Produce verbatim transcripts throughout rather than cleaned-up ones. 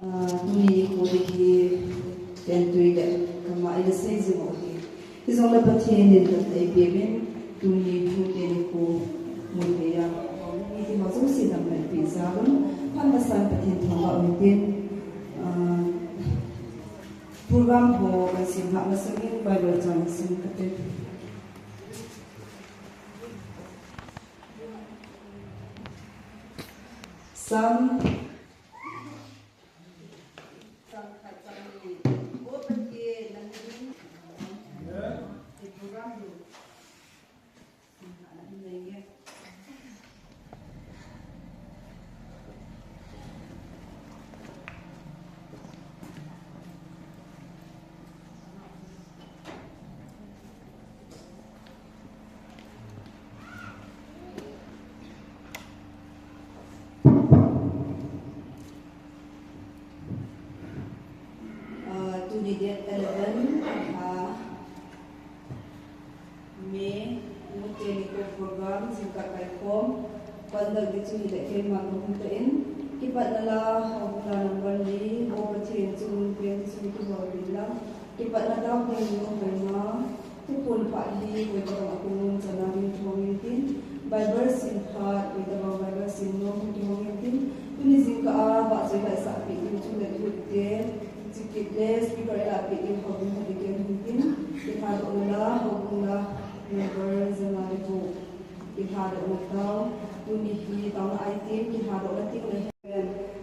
Ah, tuni nikho hi, tentui le, kama ina sei jing u hi. Hijongle Pathen in kan ei peh in, tuni thu teni khu mun thei a. Tuni ti ho jouse damna peh jal un, phat masan Pathen thangvah u hitin, ah, program ho kan sim lhah masangin Bible chang sim kate. Psalm Ah, tuni date eleven, ah, May, Nute Nikho program, jingkah kaikhom, conduct ding chu hileh keima kahung tah in, kipatna la, houbung la number li, O Pathen chu nungpen ding chu kihoulim lang, kipatna tao ding nungpen ma, thuphon pha hi, koi tabang a kong um chana ding kihong intin, Bible sim phat, koi tabang Bible sim nom kihong intin, tuni jingkah a, vahchoi la isahpeh ding chu le Nute, Chikit le speaker ilahpeh in houbung hadiken hintin, kilhadohna la, houbung la, member janga le gup. Kilhadohna tao, tuni hi taona item, kilhadohna teng le hi.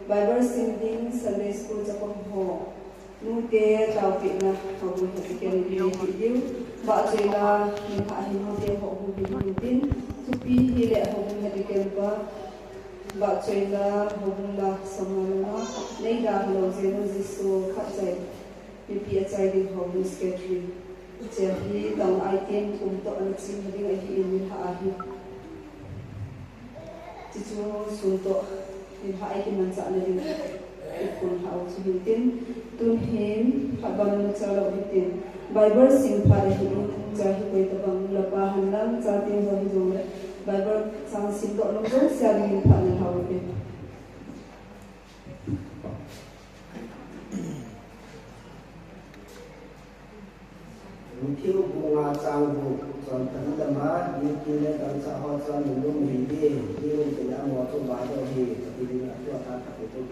Bible sim ding, Sunday school chapang ho. Nute taopehna, houbung hadiken in peh diu. Vahchoi la, nilhah hi nute houbung hintin, thupi hile houbung hadiken pa. Vahchoi la, houbung la, somna lama, nei dalha lou jeh un Jesu khat chai, mipi achai ding houbung secretary. Hiche hi taona item thum toh ana chim ding ahin nilhah ahi. Chuchu sun toh nilhah a ikimanchahna ding. Ikun hao chu hintin, tun hin, phat bang na cha lou hintin. Bible sim phat ahin, cha hi koi tabang, nu le pa hen lang, chate ho hijongle, Bible chang simdoh nom jouse a dingin phat na lhau hin. Matthew bung nga chang gup, chun Pathen dam a, mipi le dangchah ho chun nunnom ahi uve, mi lungset le amaho chu vaidoh ahi, Pathen in atua tah khat chu kiti.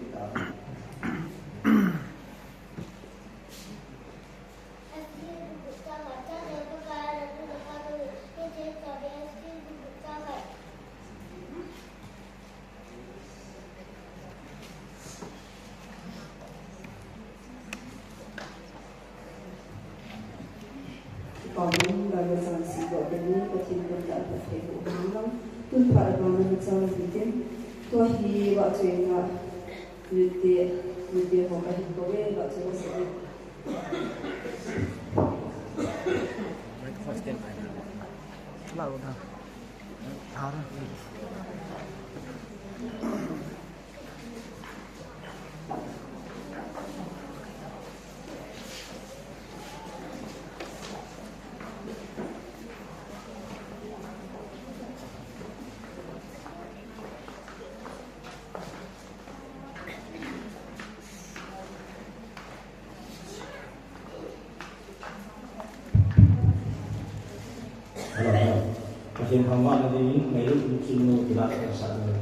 Pawmin Bible chang simdoh teni, Pathen in phatthei boh hen lang, tun phat abana na chang hitin, tua hi vahchoina, nute, nute ho kahin kouve, vahchoi sah in. Hello, hello. Pathen thangvahna dingin, ngailut in Chinnu kilah sah in.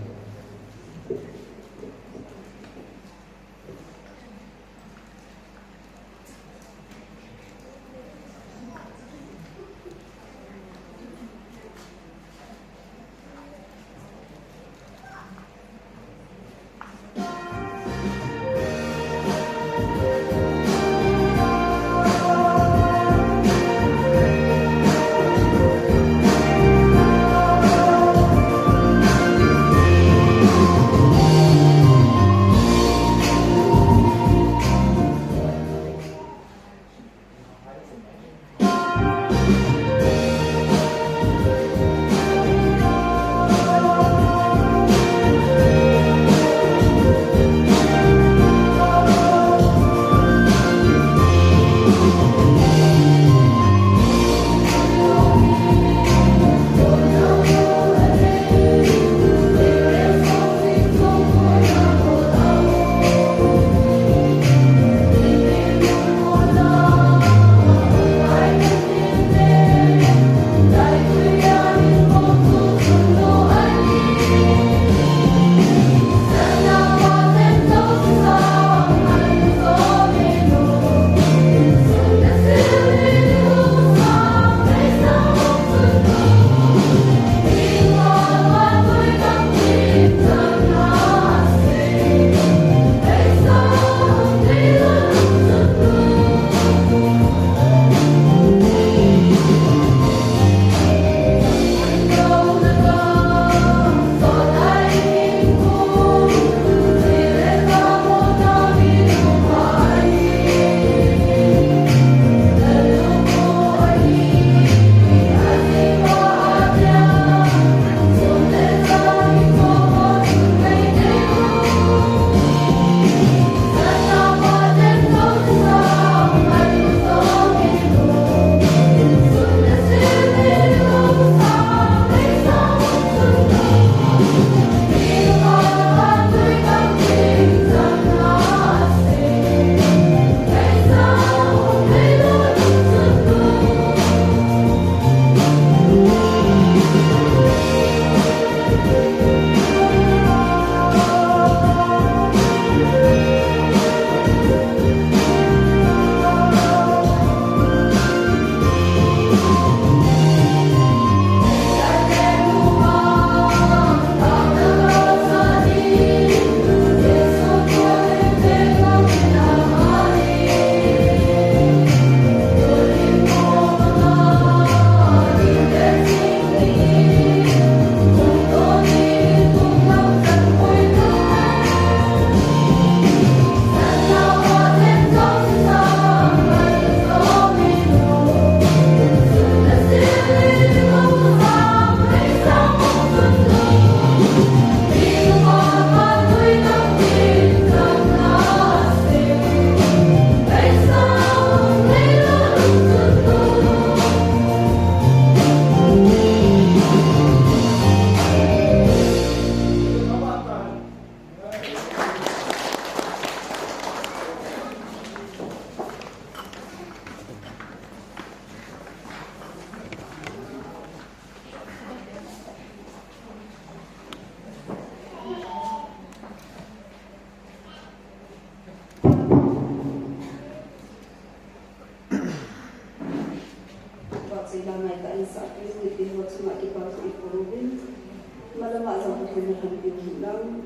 Din lang,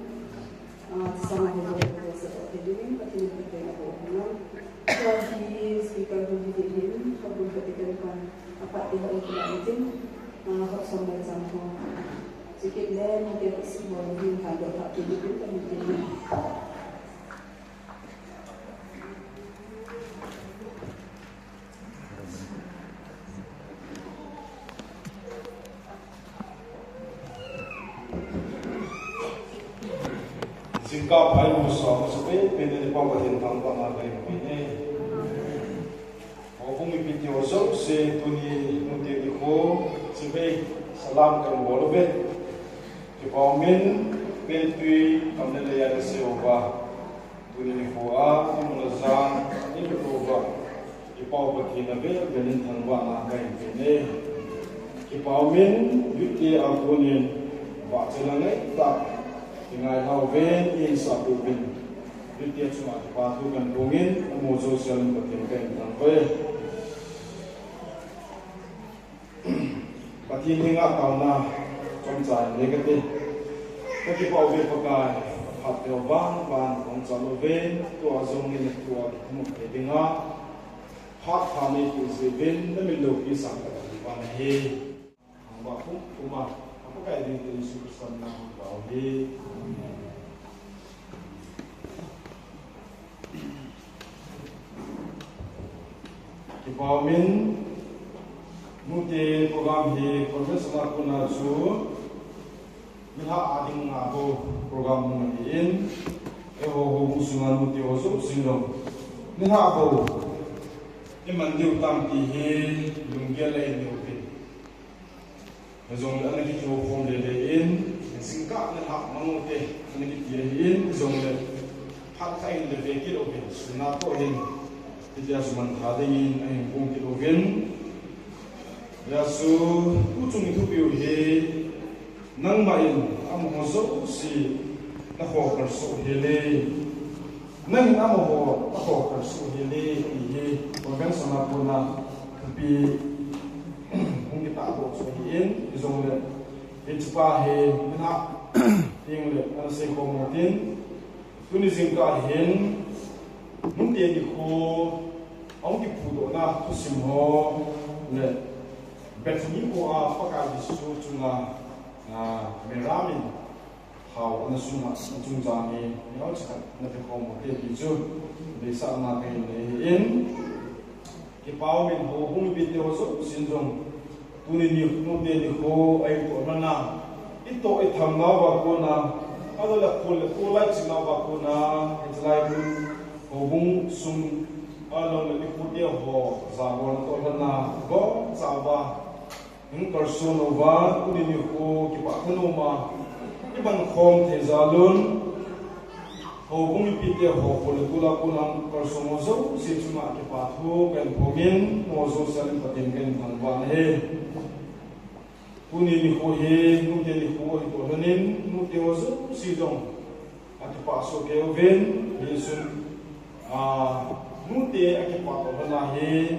ah, sa mga hilo ko sa pagdiling, pati ng pagkain ako ng Kaya hi speaker ko hi din, pagkakatikan pa, apat din ang kinamitin, ah, hot song na sa mga. Sikit na, hindi ko isip mo, hindi ko hando, pati din kami din. Jingkah phai musa musa pe pe ne pa Pathen thangvahna kahin pe ne. Houbung mipite ho jouse tuni nute nikho chibai salam kahin bol uve. Kipah umin, pen tui kam ne le ya le se uva. Tuni nikho a, imun a jang, ilut uva. Kipah u Pathen avel vel in thangvahna kahin pe ne. Kipah umin, youth te a konin, vahchoi na ngaitah, i ngailhah uvin, i insah uvin. Youth te chunga kipah thu kahin phongin, amaho jouse a Pathen kahin thangvah e. Pathen henga taona chomcha nei kate. Kakipah uve Pakai, phat teu vang vang kong chal uve, tua jong in tua kimu thei dinga. Phat pha neipe jeh uvin, na min loupi sangtah kahi uva ahi. Thangvah pum puma, a Pakai ding te Jesu Christa min a kong tao uve. Amen. Kipah umin, nute program hi convention a kona chu, nilhah a dinga bou program hung ahin, eiho houbung sunga nute ho jouse jong, nilhah bou, iman diu tam ti hi, lunggel a inei uvin. Hijongle ana kihoukhom lele in, jingkah nilhah mang ute, ana kiti ahin, hijongle, phat khat in le ve kit uvin, suna toh hin, hitia chu mangthah dingin, ahin pung kit uvin. Hijeh chun, tuchung i thupiu hi, nangma in, amaho jouse, na khokar soh hel e. Nangin amaho, akhokar soh hel e, ti hi, convention a kona, thupi, hung kitahdoh chu ahin, hijongle, hichepa hi, nilhah, tengle, ana seikhom utin, tuni jingkah hin, nute nikho, ahung kiphudohna, thusim ho, le, Bethany khoa, Pakai Jesu chunga, ah, Mary in, Thao ana sunga, achung jang hi, neocha khat ana pekhom ute ti chu, deisahna kahin nei ahin. Kipah umin houbung mipite ho jousen jong, tuni ni, nute nikho, a itoh lhona, itoh itham nauva kona, ahilou le khol le tol a iching nauva kona, hiche lai mun, houbung sung, ahilou le mipute ho, jabolna toh lhona, gongcha uva, Hung kalson uva, tuni nikho kipah thanom a, iman khom thei jal un, houbung mipite ho, khol le tol a kona hung kalson ho jouse chunga kipah thu kahin phongin, amaho jouse a Pathen kahin thangvah ahi. Tuni nikho hi, nute nikho hitoh lhonin, nute ho jouse jong, akipah soh kei uvin, hichun, ah, nute akipah toh lhona hi,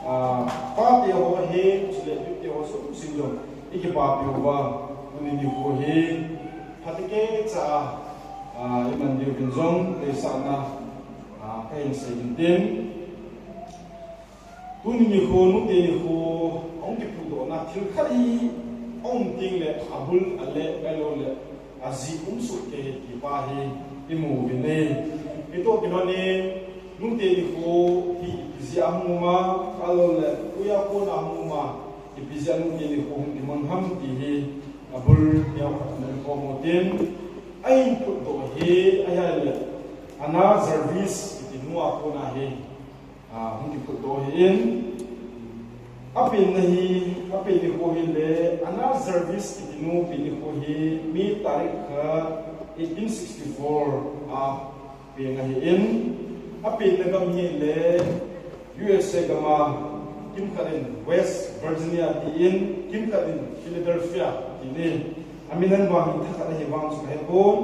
ah, pate ho ahi, chule nute ho jousen jong, ikipah peh uva, tuni nikho hi, phatecha, ah, iman diuvin jong, deisahna, ah, kahin seiyin tin. Tuni nikho, nute nikho, ahung kiphudohna thil khat hi, aum tengle, abul, ale, ahilou le, ajeh um soh kei ti pa hi, imu uvin ahi. Itoh kilhon in, nute nikho hi, ipi jeh a hung um a, ahilou le, koi a kona hung um a, ipi jeh a nute nikho hung kimang ham ti hi, abul, neokhat ana khom utin, ahin phutdoh hi, ahile, Anna Jarvis, kiti nu a kona hi. Ah, hung kiphutdoh ahin. Apenna hi, apen nikho hi le, Anna Jarvis kiti nu pen nikho hi, May tarik khat, eighteen sixty-four a peng ahin. Apenna gam hi le, U S A gam a, kimkhat in West Virginia tin, kimkhat in Philadelphia tin. Amin vang hi thakhat ahi vang chu kahepon.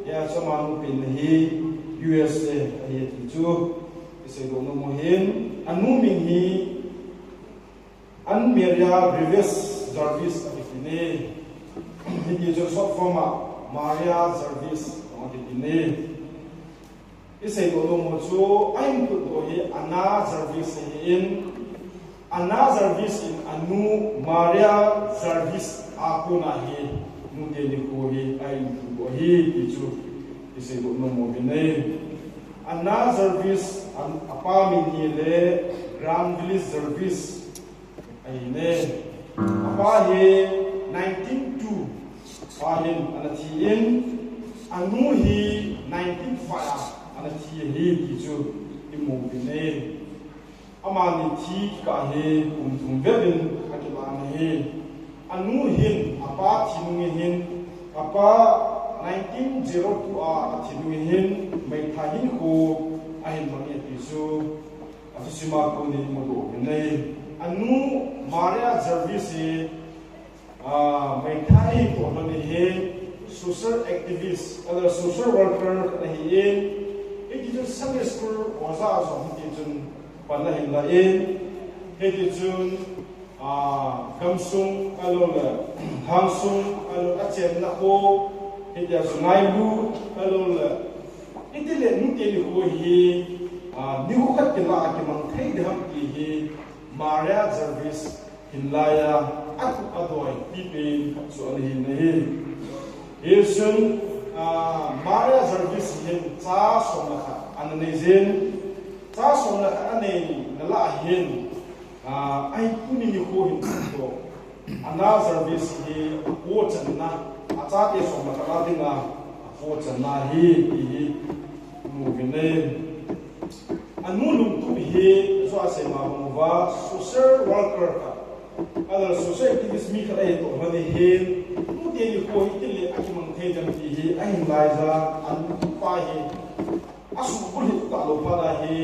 Hijeh chun ama nu penna hi U S A ahi ti chu. Iseidoh nom u ahin, anu min hi Ann Maria Rivas Jarvis akiti e. Hiti chun short form a Maria Jarvis, tong a kiti ne. I seidoh nom u chu, a in putdoh hi Anna Jarvis ahin, Anna Jarvis in anu Maria Jarvis a kona hi, nu teni nikho hi a in putdoh hi, ti chu i seidoh nom u ahi ne. Anna Jarvis, an, apa min hi le Granville Jarvis ahi ne. Apa hi nineteen two a hin ana thi in, anu hi nineteen five a ana thi ahi ti chu i mu u ahi ne. Amani thi kikah hi kum thum vel in a kilan ahi. Anu hin apa thi nung in hin, apa nineteen zero two a athi nung in hin, meithai hinkho ahin mang e ti chu a thusim a kon in i mudoh u ahi ne. Anu Maria Jarvis hi, ah, meithai toh lhon in hi social activist, ahilou le social worker khat ahin, hiti chun Sunday school oja jong hiti chun pan ahin la in, hiti chun, ah, gamsung, ahilou le lhangsung, ahilou le achenna kho, hiti a chu ngailut, ahilou le, hiti le nu teni nikho hi, ah, nikho khat kila a kimang thei ding ham ti hi, Maria Jarvis hin laiya, atup adoi pipen khat chu ana hin ahi. Hichun, ah, Maria Jarvis hin cha som le khat ana nei jin, cha som le khat anei na lah a hin, ah, a in pu ni nikho hin toh, Anna Jarvis hi apo channa, achate som le khat a dinga apo channa ahi, ti hi i mu u ahi ne. Anu lungtup hi, chu a sei ma bang uva, social worker khat, ahilou le social activist mi khat ahi toh lhon in hin, nu teni nikho hi hiti le a kimang thei ding ham ti hi ahin laiya, anu pa hi, asuhbulhit talou phat a hi,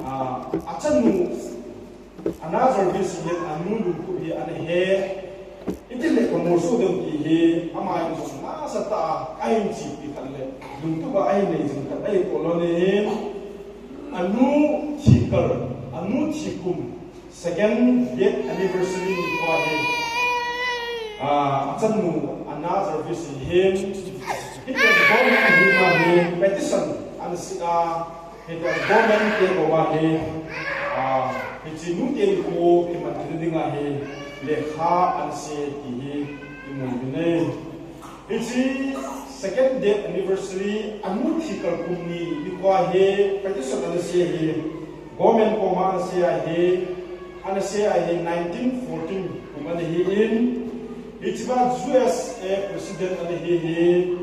ah, achanu, Anna Jarvis hin anu lungtup hi ana he, hiti le ka molso dem ti hi, ama in jong nasatah a ahin chepi khat le, lungtup a ahin nei jing khat ahi toh lhon in, anu thi kal, anu thi kum, second death anniversary nikho hi, ah, achanu Anna Jarvis hin, hiti le government hi ma hi petition ana sih a, hiti le government te koma hi, ah, hiche nu teni nikho kiman theina dinga hi lekha ana sei ti hi i mu u ahi ne. Hiche second death anniversary, anu thi kal kum ni nikho hi petition ana sei hi, government koma ana sei a hi, ana sei a hi nineteen fourteen kum ana hi in, hiche a U S A president ana hi hi,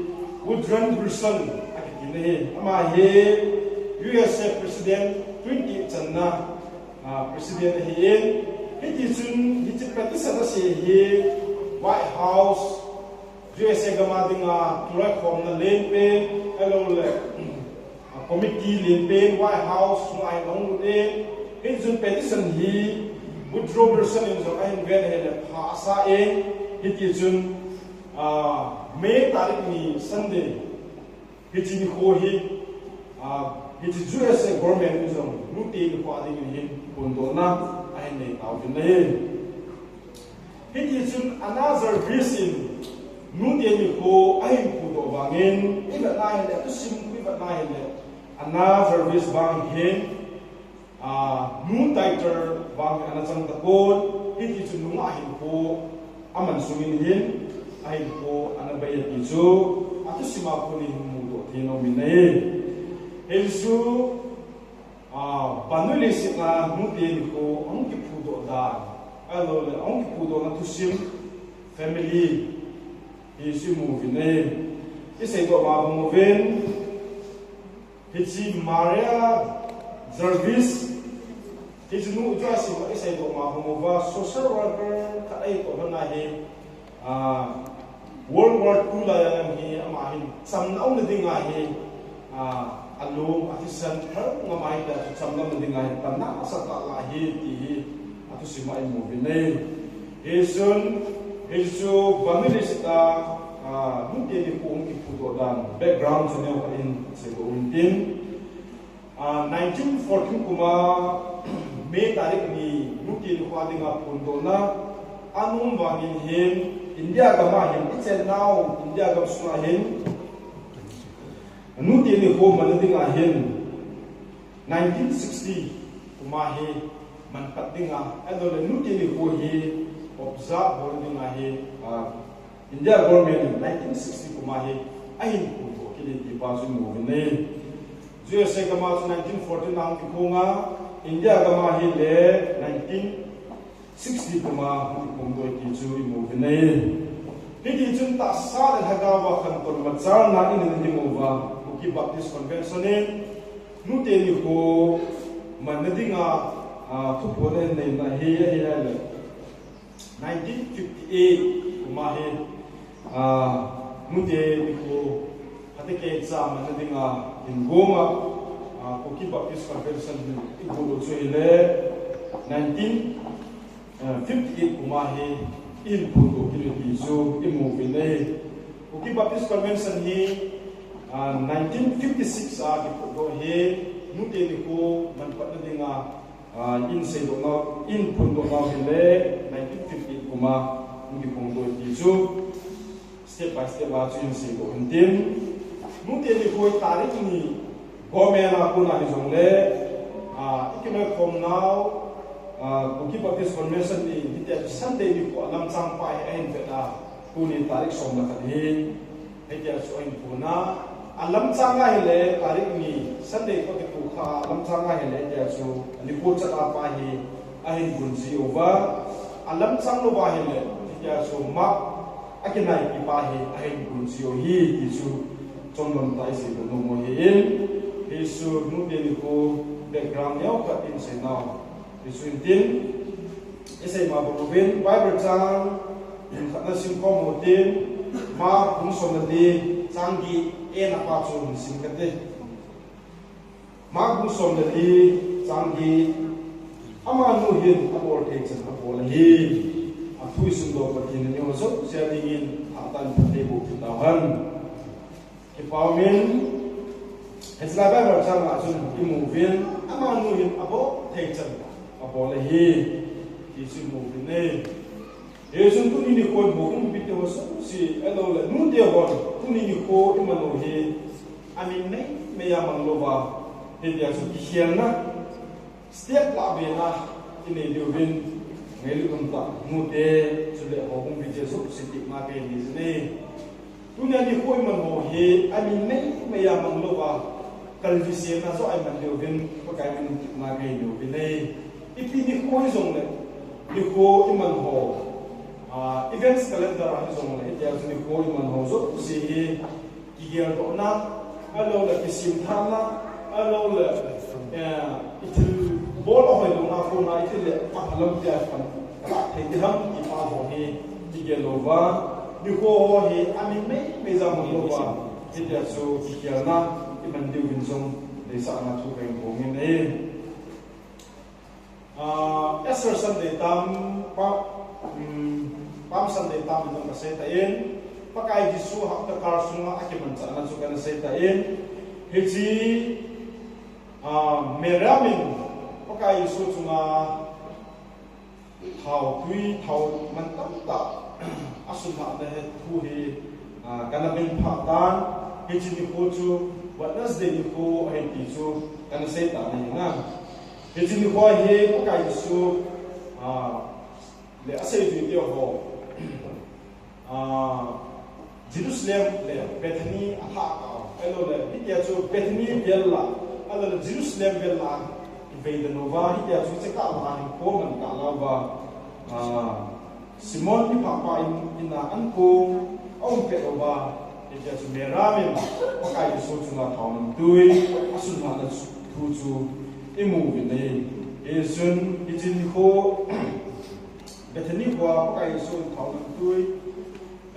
Woodrow Wilson akiti na hi, ama hi U S A president twenty channa, ah, president ahi in, hiti chun hiche petition asei hi White House, U S A gam a dinga tulai khomna lenpen, ahilou le, ah, committee lenpen, White House sunga ahin hung lut in, hiti chun petition hi Woodrow Wilson in jong ahin ven ahile pha asa in, hiti chun, ah, May tarik ni Sunday, hiche nikho hi, ah, hiche U S A government in jong nu teni nikho a dingin hin phondohna ahin nei tauvin ahi. Hiti chun Anna Jarvis in nu teni nikho ahin phudoh vangin, i vet na hile, thusim i vet na hile, Anna Jarvis vang hin, ah, nu title vang ana chang tapon, hiti chun nungah hinkho aman sungin hin, ahinkho ana bei e ti chu, athusim a kon in mudoh thei nom in ahi. Hichu, ah, vannoi leiset a nu teni nikho ahung kiphudoh dan, ahilou le, ahung kiphudohna thusim, family, hichu i mu uvin ahi. I seidoh ma bang uvin, hiche Maria Jarvis, hiche nu chu a sima i seidoh ma bang uva, social worker khat ahi toh lhon a hi, ah, World War Two laiya lam hi ama hin chamna umna dinga hi, ah, alung, athisan, thal ngam a hi ta chu chamna umna dinga hi pan nasatah alah ahi ti hi athusim a i mu uvin ahi. Hichun, hichu vannoi leiset a, ah, nu teni nikho hung kiphudoh dan, background chu neo khat in seidoh u hitin. Ah, nineteen fourteen kum a May tarik ni nu teni nikho a dinga phondohna ana um vangin hin, India gam a hin, i chennau India gam sunga hin, Nute Nikho manna dinga hin, nineteen sixty kum a hi manpat dinga, ahilouleh Nute Nikho hi observe bol dinga hi, ah, India government in nineteen sixty kum a hi ahin phondoh kit e ti pa chu i mu uvin ahi. U S A gam a chu nineteen fourteen a hung kiphong a, India gam a hi le nineteen sixty kum a hung kiphong doh e ti chu i mu uvin ahi. Hiti chun tahsa le lhagao a khantou machalna i nei ding uva, Kuki Baptist Convention in Nute Nikho manna dinga, ah, thuphon a hin neina hi ahi a le. Nineteen fifty-eight kum a hi, ah, Nute Nikho phatecha manna dinga hin gong a, ah, Kuki Baptist Convention hin i bol u chu hi le nineteen fifty-eight kum a hi i hin phondoh kit u ti chu i mu uvin ahi. Kuki Baptist Convention hi, ah, nineteen fifty-six a kiphondoh hi, Nute Nikho manpatna dinga, ah, i hin seidoh nau, i hin phondoh nau hi le nineteen fifty-eight kum a hung kiphongdoh e ti chu step by step a chu i hin seidoh u hintin. Nute Nikho hi tarik ni Government a kona hi jongle, ah, i kinoi khom nau, ah, Kuki Baptist Convention in hitia Sunday nikho a lamchang pa hi ahin vet a, tuni tarik som le khat hi, hitia chu ahin phon a, a lamchang a hile tarik ni Sunday nikho kitoh kha a lamchang a hile hitia chu nikho chat a pa hi ahin gun ji uva, a lamchang lou va hile hitia chu ma a kinaipi pa hi ahin gun ji u hi ti chu chomlam tah a i seidoh nom u ahin, hichu Nute Nikho background neo khat i hin sei nau. Hichu hintin, i sei ma bang uvin, Bible chang khat na sim khom u tin, Mark bung som le li, chang get a na pa chu hin sim kate. Mark bung som le li, chang get, amanu hin abol thei chan abol ahi. Athu i simdoh Pathen in eiho jouse a dingin phatah in phatthei boh peh tauhen. Kipa umin, hiche lai Bible chang a chun i mu uvin, amanu hin abol thei chan abol ahi, ti chu i mu uvin ahi. Hichun tuni nikho in Houbung mipite ho jouse, ahilouleh nute hon tuni nikho i man u hi, amin meimei a mang louva, hitia chu kikhelna, step lah bena i nei diuvin, ngailut umtah nute, chule Houbung mipite jouse tepna ka nei jin ahi. Tunia nikho i man ho hi, amin meimei a mang louva, kalviselna joh a i man diuvin, Pakai min in tepna ka nei diuvin ahi. Ipi nikho hijongle, nikho i man ho, ah, events calendar a hijongle, hitia chu nikho i man ho jouse hi, kigeldohna, ahilouleh kisimthahna, ahilouleh, eh, i thilbol ahoi louna kona i thil le aphalam tia khan kalah thei ding ham ti pa ho hi kigel louva, nikho ho hi amin meimei jong mang louva, hitia chu kikhelna i man diuvin jong deisahna thu kahin phong in ahi. Ah, Easter Sunday tam, pa, um, Palm Sunday tam in jong kasei tan, Pakai Jesu hapta kal sunga akimanchahna chu kana sei tan, hiche, ah, Mariam in Pakai Jesu chunga thao tui, thao man tamtah asunlhahna hi thu hi, ah, kana ven phah tan, hiche nikho chu Wednesday nikho ahi ti chu kana sei tan ahi na. Hiche nikho hi Pakai Jesu, ah, le aseijui te ho, ah, Jerusalem le Bethany alhah kah u, ahilouleh hitia chu Bethany vel lah, ahilouleh Jerusalem vel lah a kivei den uva, hitia chu hiche kah lah a hinkho aman kah lah uva, ah, Simon miphah pa in, in a ankong aum pet uva, hitia chu Mariam in Pakai Jesu chunga thao namtui asunlhahna thu chu i mu uvin ahi. Hichun hiche nikho Bethany khoa Pakai Jesu in thao namtui,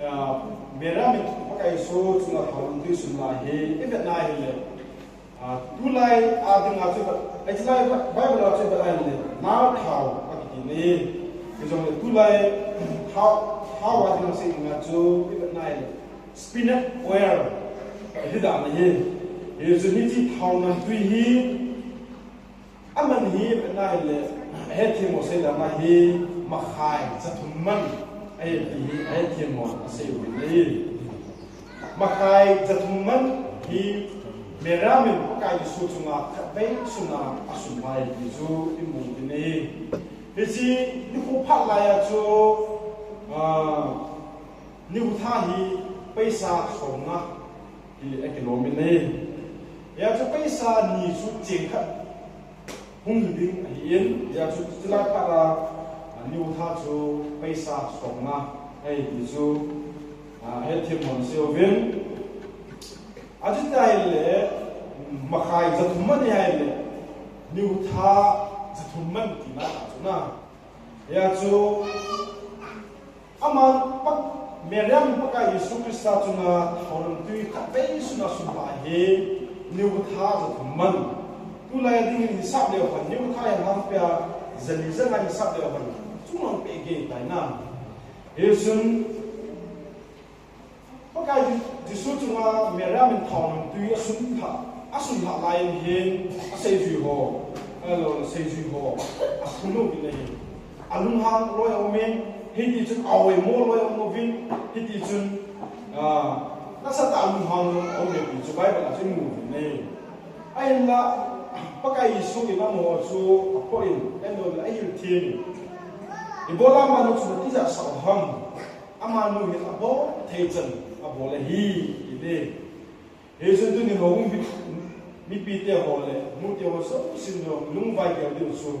ah, Mariam in Pakai Jesu chunga thao namtui sunlhah hi i vet na hile, ah, tulai a dinga chu, hiche lai Bible a chu i vet na hile, nar thao akiti na ahi. Hijongle tulai thao, thao a dinga sei dinga chu i vet na hile, spinet oil, hi dan ahi. Hichun hiche thao namtui hi, aman hi i vet na hile, hethem ho sei dan a hi, makhai, cha thum man, Ahi ti hi, ahi ti mo, asei uvin ahi. Makhai jathum man hi Mariam in Pakai Jesu chunga khatvei suna asumlhai ti chu imu uvin ahi. Hiche nikho phat laiya chu, ah, nikho tha hi paisa somnga hi akilom in ahi. Hia chu paisa ni chu cheng khat hung hi ding ahin, hia chu chulai phat a, a, nikho tha chu paisa somnga ahi ti chu, a, hethem hon sei uvin. Achuti ahile, makhai jathum man ahile, nikho tha jathum man tina chu na. Hia chu, Aman, Mariam in Pakai Jesu Christa chunga thaonamtui khatvei suna sumlhah hi nikho tha jathum man. Tulai dingin hisap leu hen, nikho tha hi lhangpia jani janga hisap leu hen, chunglang peh gei tai na. Hichun, Pakai Jesu chunga Mariam in thaonamtui asumlhah, asumlhah laiyin hin, aseijui ho, ahilou le seijui ho, aphunu uvin ahi. Alunghang loi aumin, hitichun ahoimo loi aum uvin, hitichun, ah, nasatah a alunghang loi aumin ti chu Bible a chu imu uvin ahi. Ahinla, Pakai Jesu in amaho chu aphoh in, ahilou le ahil them in. Ibola amanu chu natija sah u ham. Amanu hin abol thei chan abol ahi, ati. Hichun tuni houbung mi, mipite ho le nute ho jousen jong lungvai gel diu chu,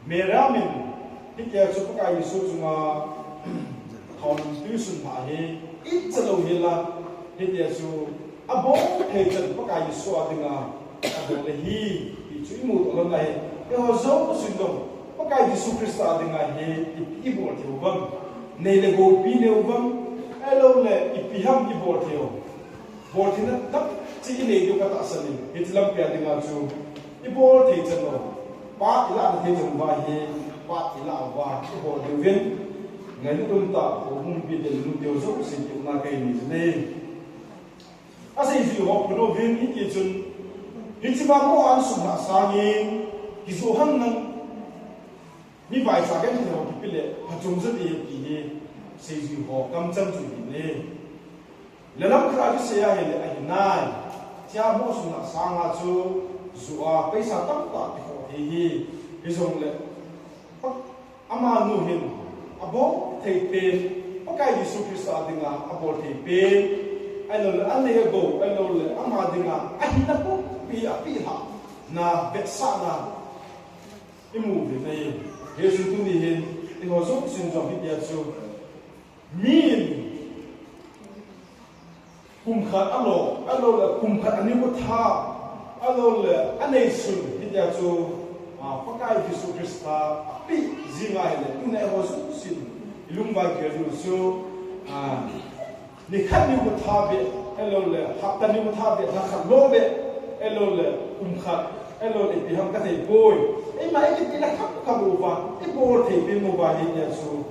Mariam in hitia chu Pakai Jesu chunga thaonamtui sunlhah hi ichalou hel a, hitia chu abol thei chan Pakai Jesu a dinga abol ahi, ti chu imu toh lhon ahi. Eiho jousen jong Pakai Jesu Christa a dinga hi ipi ibol thei uvem? Nei le gou ipi nei uvem? Ahilou le ipi ham ibol thei u? Bol theina tampi inei diu katahsan in, hiche lampi a dinga chu ibol thei chan u, part ilahna thei chan uva hi, part ilah uva ibol diuvin, ngailut umtah houbung mipite le nute ho jousen tepna kahin nei jin ahi. Aseijui ho phunu uvin, hitichun, hiche vang mo ahin sumlhah sangin, kijoh hang nang, mi vaicha genthei ho kipe le phachom jo ding ahi ti hi, seijui ho kamcham chu ahi. Lelam khat a chu sei ahile ahi nai. Hichea mo sumlhah sanga chu joh a paisa tamtah kikhoh thei ahi. Hijongle, amanu hin abol thei pen, Pakai Jesu Christa dinga abol thei pen, ahilou le anei agou, ahilou le ama dinga ahina pumpi apeh lhahna, vetsahna imu uvin ahi. Hichun tuni hin, eiho jousen jong hitia chu, mi in kum khat alo, ahilou le kum khat a nikho tha, ahilou le anei sun, hitia chu, ah, Pakai Jesu Christa apeh jing ahile, tuna eiho jousen ilungvai gel diu chu, ah, nikhat nikho tha beh, ahilou le hapta nikho tha beh, lha khat lou beh, ahilou le kum khat, ahilou le ipi ham kathei poi. Eima ikipehna khamkham uva, ibol thei pen uva hitia chu,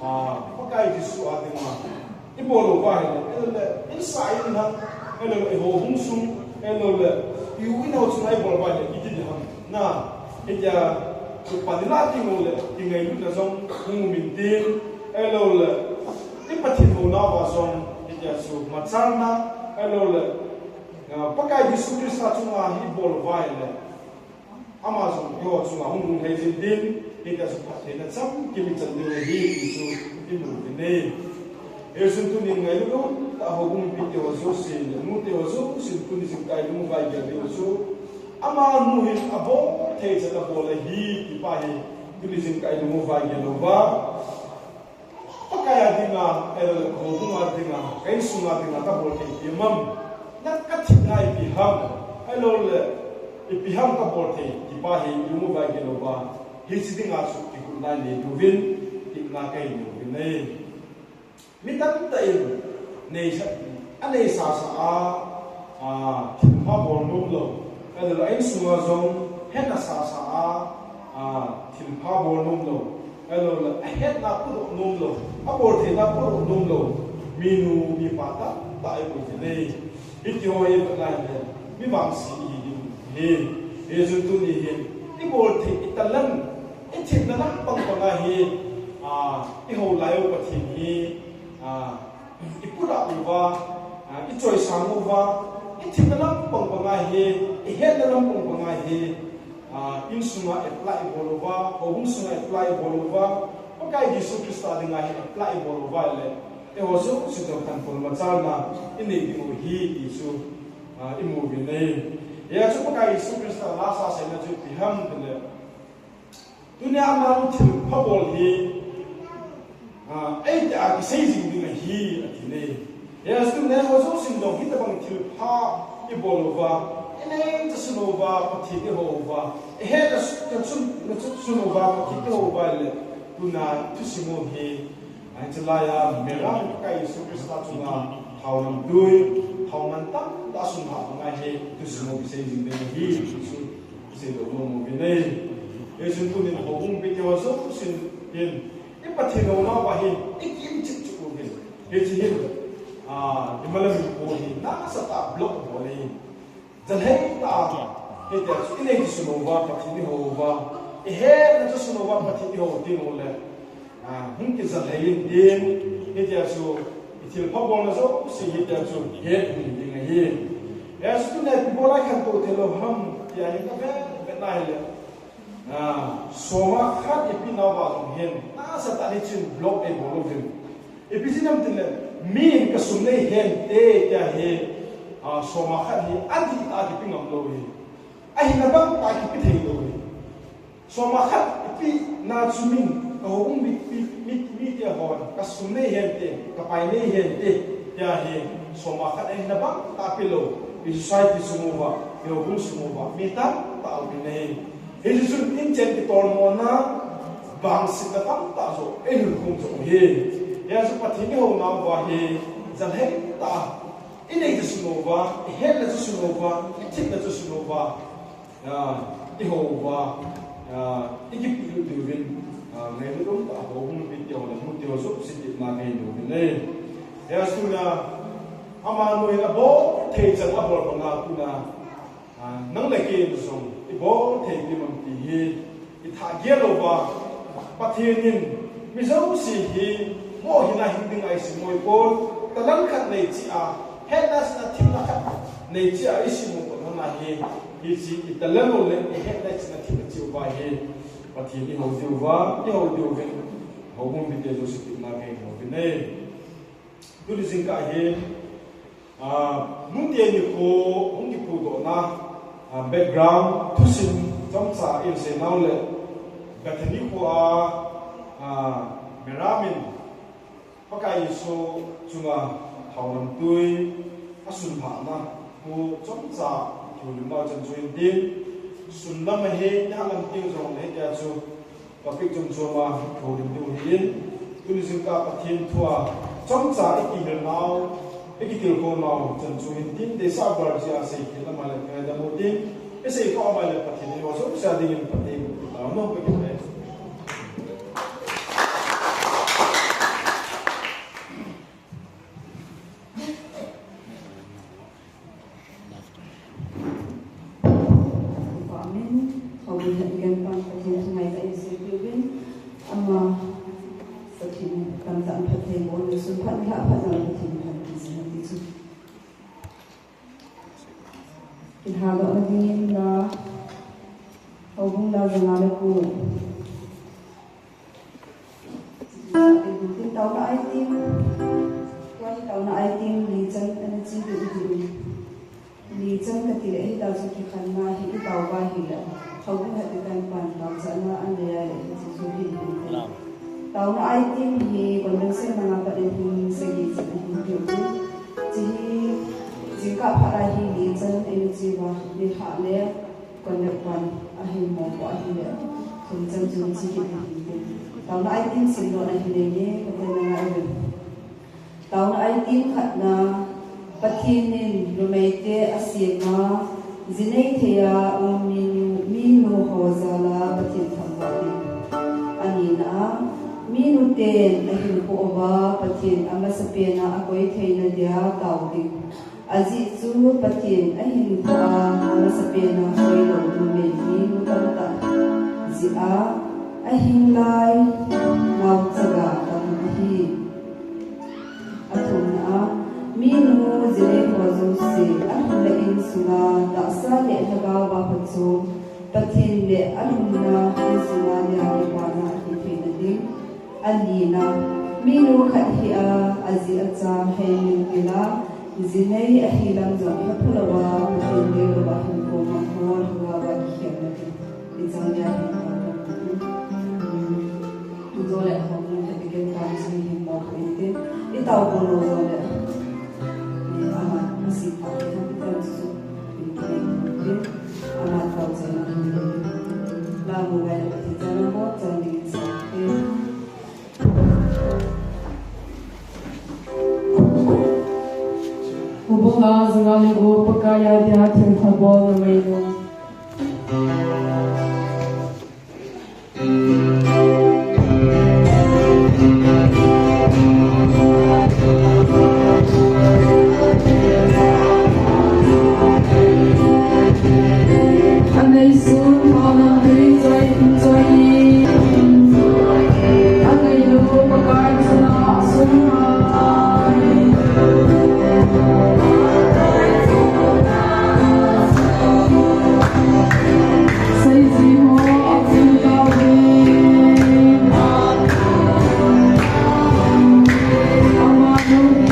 ah, Pakai Jesu a dinga ibol uva ahile, ahilou le insung in ham, ahilou le houbung sung, ahilou le i-u i-nao chunga ibol uva ahile, iti ding ham. Na, hitia chu pan ilah teng uleh kingailutna jong hung um intin, ahilou le i Pathen houna uva jong hitia chu machalna, ahilou le, ah, Pakai Jesu Christa chunga hi ibol uva ahile, ama jong eiho chunga hung lunglhai jing din, hitia chu phattheina chamkim ichan diu ahi ti chu imu uvin ahi. Hichun tuni ngailut umtah houbung mipite ho jousen, nute ho jousen tuni jingkah ilungvai gel diu chu, amanu hin abol thei chan abol ahi ti pa hi tuni jingkah ilungvai gel uva. Pakai a dinga, ahilou le houbung a dinga, ka insung a dinga kabol thei ipi ham? Na kathina ipi ham? Ahilou le ipi ham kabol thei ti pa hi ilungvai gel uva. Hiche dinga chu kigotna inei diuvin, tepna kahin nei uvin ahi. Mi tamtah in neisa, aneisasa a, a, thilpha bol nom lou. Ahilou le a insunga jong hetna sasa a, a, thilpha bol nom lou. Ahilou le ahetna podoh nom lou, abol theina podoh nom lou minu mipa tamtah imu uvin ahi. Hitiho hi ivet leh mi vangset ihi ding ahi. Hichun tuni hin ibol thei, italent, ithemna lampang panga hi, a, Ah, i ho lai u Pathen hi, ah, i pulak uva, ah, i choisang uva, i themna lampang banga hi, i hetna lampang banga hi, ah, insunga apply i bol uva, houbung sunga apply i bol uva, Pakai Jesu Christa dinga hi apply i bol uva le, eiho jouse toh thanpon machalna i nei diu ahi ti chu, ah, i mu uvin ahi. Hijeh chun Pakai Jesu Christa lasa seina chu ipi ham tile, tunia amanu thilpha bol hi, ah, eiti a kisei jing ding ahi, ati ne. Hijeh chun eiho jousen jong hitabang thilpha i bol uva, i neicha sun uva Pathen i hou uva, i hetna sun, sun uva Pathen i hou uva le, tuna thusim u hi, ah, hiche laiya Mera Pakai Jesu Christa chunga thao lamtui, thao man tamtah sun ha banga hi thusim u kisei jing ding ahi, ti chu kisei doh nom uvin ahi. Hichun tunin houbung mipite ho jousen hin, i Pathen houna uva hin i kiim chip chip uvin. Hiche hin, ah, i malam in po hi nasatah a block bol ahi. Jalhai tah a, hitia chu i neicha sun uva Pathen i hou uva, i hetna cha sun uva Pathen i hou teng ule, ah, hung kijalhai intin, hitia chu i thilpha bolna jouse hitia chu het ding ding ahi. Hijeh chun tunia ipi bol a i khantou thei lou ham tia hin ka vet vet na hile, ah, soma khat i peh nauva jong hin nasatah a hichun block ei bol uvin. Ipi jeh ham tile, min ka sum nei hente tia hi, ah, soma khat hi adihtah a kipe ngam lou hi. Ahina bangtah a kipe thei lou hi. Soma khat ipeh na chu min, ka houbung mi, mi, mi, mite hon ka sum nei hente, ka pai nei hente tia hi, soma khat ahina bangtah a pe lou, i society sung uva, i houbung sung uva mi tamtah aumin ahi. Hichun inchen kitolmona, vangsetna tamtah joh ei lhung khum joh u ahi. Hijeh chun Pathen i houna uva hi jalhai tah a, i neicha sun uva, i hetna cha sun uva, i themna cha sun uva, ah, i hou uva, ah, i kipe lut diuvin, ah, ngailut umtah a houbung mipite ho le mute ho jouse tepna ka nei uvin ahi. Hijeh chun, ah, amanu hin abol thei chan abol banga tuna, ah, nang le kei in jong i bol thei ding ham ti hi i thah gel uva, Pathen in mi jouse hi moh hina hing dinga eisem u ahipon, talent khat nei cheh a, hetna cheh a, themna khat nei cheh a eisem u ahipon, hijeh hin, hiche i talent u le i hetna cheh a, themna cheh uva hi Pathen i hou diuva, i hou diuvin, houbung mipite jouse tepna ka nei uvin ahi. Tuni jingkah hin, ah, Nute nikho hung kiphudohna, ah, background thusim chomcha in sei nau le, Bethany khoa, ah, Mera min Pakai Jesu chunga thao lamtui asunlhahna thu chomcha kihoulim nau chan chu hin tin, sun lam ahi, neh lam teng jongle hitia chu topic chom chom a kihoulim diu ahin, tuni jingkah Pathen thua chomcha i kihil nau, i kitilkhou nau chan chu hin tin, deisah val jeh a seikhel a um le ngaidam u tin, i seikhel a um le Pathen in eiho jouse a dingin phatthei boh tahen. Amen. Houbung het igenpan Pathen thu ngaitah in seipeh uvin. Ama Pathen kamtah in phatthei boh in, sun phat lhah phat na Pathen in phatthei boh in ti chu. Kin hadoh na dingin la, houbung la jana le ku. Tin taona item, tua hi taona item li chan ana chi diu ahi. Li chan kati le hitia chu kikhenna hi i tao uva ahile, houbung het igenpan taona ana nei a le hiche chu hi hi. Taona item hi convention langa pat in hung sagi chan ahin tiu. Hiche hi jingkah phat a hi li chan ana chi uva, nilhah le Conduct pan ahin mong po ahile, thum chan chun chi kit ahin tin. Taona item simdoh na hi nei nge, kati na ngai uvin. Taona item khatna, Pathen in numeite asem a, ji nei thei a um minu, minu ho jal a Pathen thangvah ding. Anina a, minu ten ahinkho uva Pathen amasapen a akoi theina dia tao ding. Ajeh chu Pathen ahinkho a amasapen a koi lou numei minu tamtah jeh a, Ahinglai, naochaga dam ahi. Athumna a, minu jinei ho jouse, ahinla insunga tahsa le lhagao a phatchom, Pathen le alhumna insunga nia kipana ahi theina ding. Anina, minu khat hi a, aji acha hei min ila, jinei ahi lam jong hepha louva, Pathen deilouva hinkho mang ho lhagao a kikhelna ding. Ichan nia hin ka ding. Tujole hom nung khat iken kan si hin mo ko ite. Itao ko lo jole. Ama asi pa ke ham tan su. Ama tao jana. La mo ga le ti jana mo jana ni sa. Ubunga jangal in u Pakaiya dia thilpha bolna mei nu. Anei sun, thao lam tui choi, choi. Anei lu, Pakai chunga sum hai. Seiji ho, a chun tao ding. Ama nu hi